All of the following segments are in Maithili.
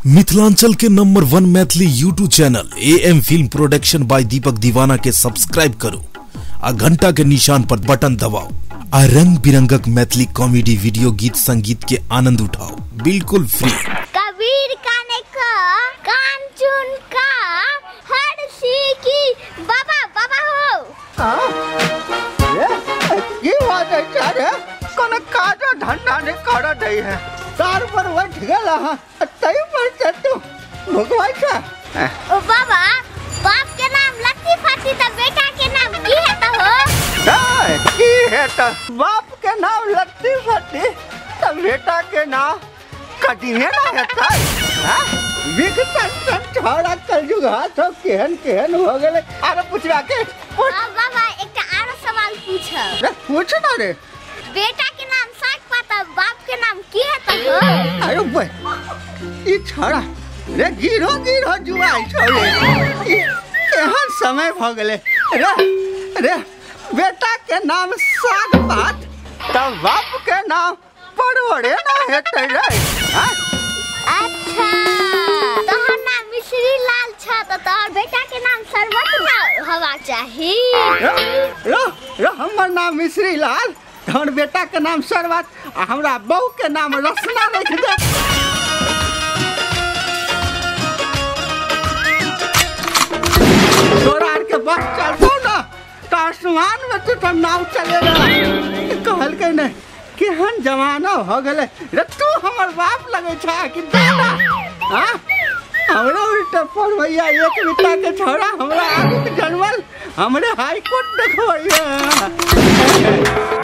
मिथिलांचल के number 1 Maithili YouTube channel AM film production by Deepak Deewana के सब्सक्राइब करू आ घंटा के निशान पर बटन दबाओ आ रंग बिरंगक मैथिली कॉमेडी वीडियो गीत संगीत के आनंद उठाओ बिल्कुल फ्री। कबीर काने का कांचुन का हर सी की बाबा बाबा हो। ये बात है रे, कोनो काजो धंधा नहीं कर दई है, तार पर बैठ गेला हां तई पर चतु भगवान का। ओ बाबा, बाप के नाम लत्ती फाती त बेटा के नाम की है त हो? की है त बाप के नाम लत्ती फाती त बेटा के नाम कटिहे ना है त हां विकटन सन छोड़ा कलयुग हाथ हो केहन केहन हो गेले। अरे पूछवा के पूछ। बाबा एकटा आरो सवाल पूछब। रे पूछ ना रे। बेटा के नाम साग पाता बाप के नाम की है त हो? अरे बे ई छोड़ा रे गिरो गिरो जुआई छोड़े केहन समय भ गेले रे। रे बेटा के नाम साग पात त बाप के नाम परोड़े ना हेतै रे। हां अच्छा तोहर नाम मिश्री लाल छ त तोहर बेटा के नाम सरबत ना हवा चाही। रो रो हमर नाम मिश्री लाल, तोहर बेटा के नाम सरबत आ हमरा बहू के नाम रसना रख दे। तोरा आर के बस चलतो ना त आसमान में तू तो नाव चलेगा। कहलकै ने केहन जमाना हो गेलै रे, तू हमर बाप लगै छ कि दादा? हाँ हमरा उल्टा पर भैया एक बिता के छोड़ा हमरा आगू के जन्मल हमरे हाई कोर्ट देखबैया।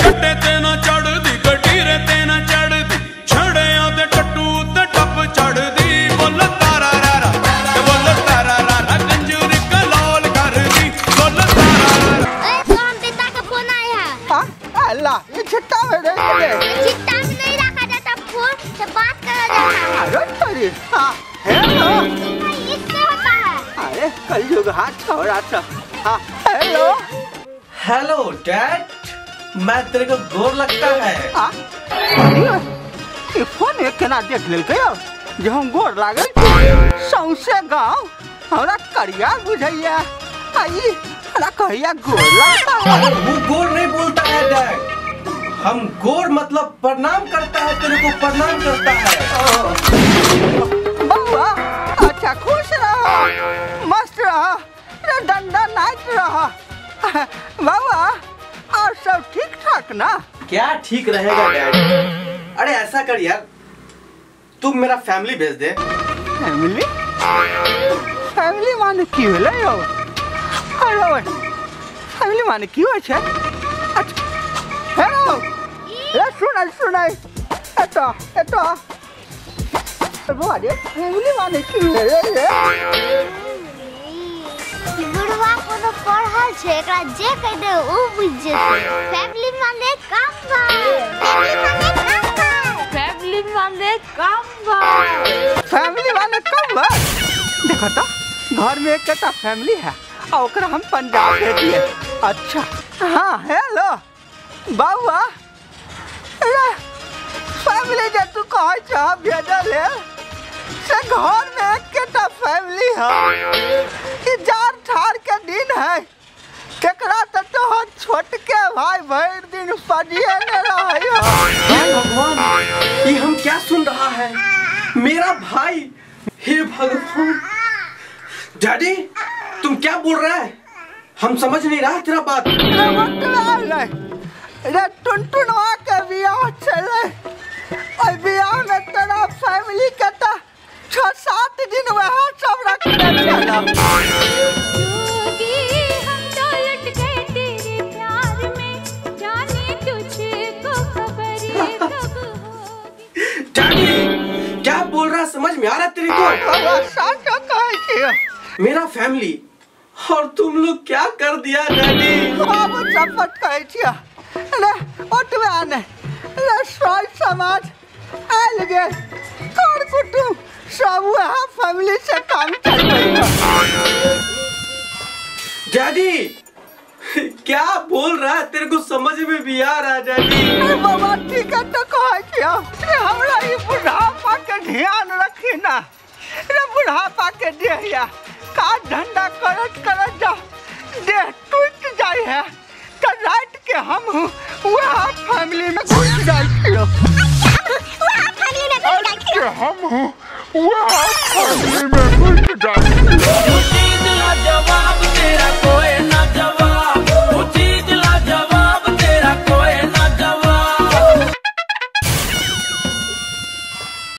कट्टे ते ना चढ़दी गडीरे ते ना चढ़दी छड़ियां ते टट्टू ते टप चढ़दी बोल तारा रारा बोल तारा रारा कंजूर कलोल करदी बोल तारा रारा। ए तोहर पिता का फोन आया। हां अल्लाह ये छिट्टा में रह गए। छिट्टा में नहीं रखा जाता, फोन से बात करा जाता है। अरे तेरी हां हेलो इससे होता है। अरे कलयुग हाथ छोड़ा था। हाँ हेलो हेलो डैड, मैं तेरे को गोर लगता है। अरे ये फोन एक केना देख लेलकै जे हम गोर लागल। सौंसे गांव हमरा करिया बुझैया आ ई हमरा कहिया गोर लगता है। वो गोर नहीं बोलता है डैड, हम गोर मतलब प्रणाम करता है, तेरे को प्रणाम करता है। बउआ अच्छा खुश रहो मस्त रहो डंडा नाच रहो। बउआ और सब ठीक ठाक ना? क्या ठीक रहेगा डैड? अरे ऐसा कर यार, तुम मेरा फैमिली भेज दे। फैमिली? फैमिली माने की होलै यौ? अरे फैमिली माने की होइ छै? अच्छा हेलो रे सुनाइ सुनाइ एतऽ एतऽ बउआ रे फैमिली माने की होलै रे? बुढ़वा कोनो पढ़ल छै, एकरा जे कह दे उ बुझ जेतै। फैमिली माने काम भाई, फैमिली माने काम भाई, फैमिली माने काम भाई, फैमिली माने काम भाई। देखो तो घर में एकटा फैमिली है आ ओकरा हम पंजाब भेजिए। अच्छा हाँ हेलो बउआ रे फैमिली जे तू कहै छ भेजल है से घर में एकटा फैमिली है। ई जार ठार के दिन है केकरा त तोहर छोटके भाई भरि दिन पढ़िए ने रहै हो। हे भगवान ये हम क्या सुन रहा है? मेरा भाई, हे भगवान। डैडी तुम क्या बोल रहा है? हम समझ नहीं रहा तेरा बात। रे टुनटुनवा के बियाह छलै, ओहि बियाह में तोरा फैमिली के त 6-7 दिन वह सब रखने छल। हम तो लुट गए तेरे प्यार में, जाने तुझको खबर कब होगी। डैडी क्या बोल रहा समझ में आ रहा तेरे को? सच कहै छियौ। मेरा फैमिली और तुम लोग क्या कर दिया डैडी? बाबू चपट कहै छियौ रे ओतबे ने रे सर समाज आयल गेल कर कुटुम सब वह फैमिली से काम चलबै। डैडी क्या बोल रहा है तेरे को समझ में भी आ रहा है डैडी? बाबा ठीक है तो कहै छियौ हमरा ई बुढ़ापा के ध्यान रखी ना। रे बुढ़ापा के देहिया का धंधा करत करत जा देह टूट जाय है तो रात के हम वह फैमिली में घुस जाय छियो। फैमिली में घुस जाय छियो। हम वह फैमिली में घुस जाय।